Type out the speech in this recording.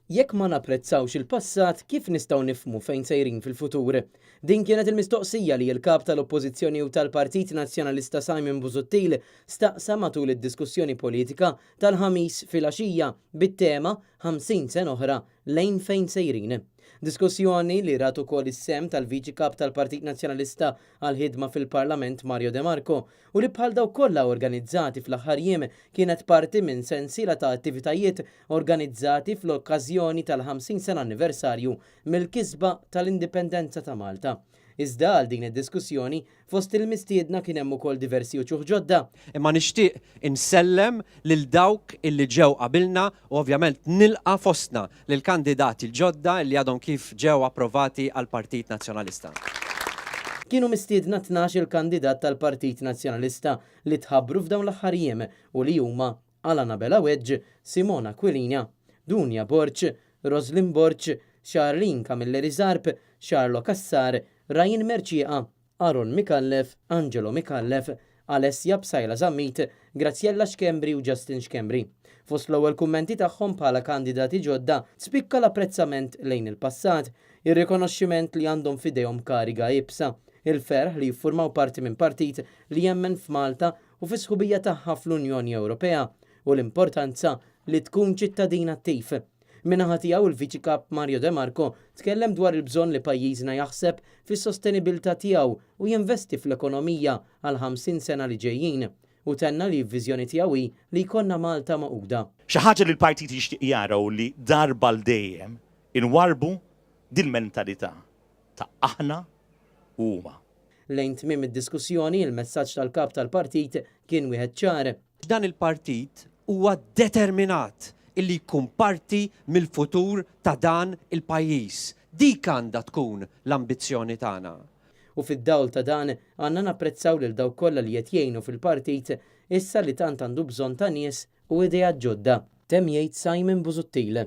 Jekk ma napprezzawx il-passat, kif nistgħu nifhmu fejn sejrin fil-futur? Din kienet il-mistoqsija li l-Kap tal-Oppożizzjoni u tal-Partit Nazzjonalista Simon Busuttil staqsa matul id-diskussjoni politika tal-Ħamis filgħaxija bit-tema 50 sena oħra lejn fejn sejrin. Diskussjoni li rat ukoll is-sehem tal-Viċi Kap tal-Partit Nazzjonalista għall-ħidma fil-Parlament Mario De Marco u li bħal dawk kollha organizzati fl-aħħar jiem kienet parti minn sensiela ta' attivitajiet organizzati fl-okkażjoni tal-50 sena anniversarju mill-kisba tal-Indipendenza ta' Malta. Iżda għal din id-diskussjoni, fost il-mistiedna kien hemm ukoll diversi uċuħ ġodda. Imma nixtieq insellem lil dawk illi ġew qabilna u ovvjament nilqa' fostna lill-kandidati l-ġodda illi għadhom kif ġew approvati għall-Partit Nazzjonalista. Kienu mistiedna 12-il kandidat tal-Partit Nazzjonalista li tħabbru f'dawn l-aħħar jiem u li huma Alana Bela Wedge, Simona Aquilina, Dunja Borg, Roslyn Borg, Charlene Camilleri Zarb, Charlo Cassar, Ryan Mercieca, Aaron Micallef, Angelo Micallef, Alessia Psaila Zammit, Graziella Schembri u Justin Schembri. Fost l-ewwel kummenti tagħhom bħala kandidati ġodda spikka l-apprezzament lejn il-passat, ir-rikonoxximent li għandhom f'idejhom kariga iebsa, il-ferħ li jiffurmaw parti minn partit li jemmen f'Malta u fis-sħubija tagħha fl-Unjoni Ewropea u l-importanza li tkun ċittadin attiv. Min-naħa tiegħu il-Viċi Kap Mario De Marco tkellem dwar il-bżonn li pajjiżna jaħseb fis-sostenibilità tiegħu u jinvesti fl-ekonomija għal 50 sena li ġejjin u tenna li l-viżjoni tiegħu hi li jkollna Malta magħquda. Xi ħaġa li l-partit jixtieq jara hu li darba għal dejjem inwarrbu dil-mentalità ta' aħna u huma. Lejn tmiem id-diskussjoni, il-messaġġ tal-Kap tal-Partit kien wieħed ċar. Dan il-partit huwa determinat illi jkun parti mill-futur ta' dan il-pajjiż. Dik għandha tkun l-ambizzjoni tagħna. U fid-dawl ta' dan, għandna napprezzaw lil dawk kollha li qed jgħinu fil-partit issa li tant għandu bżonn ta' nies u ideat ġodda. Temm jgħid Simon Busuttil.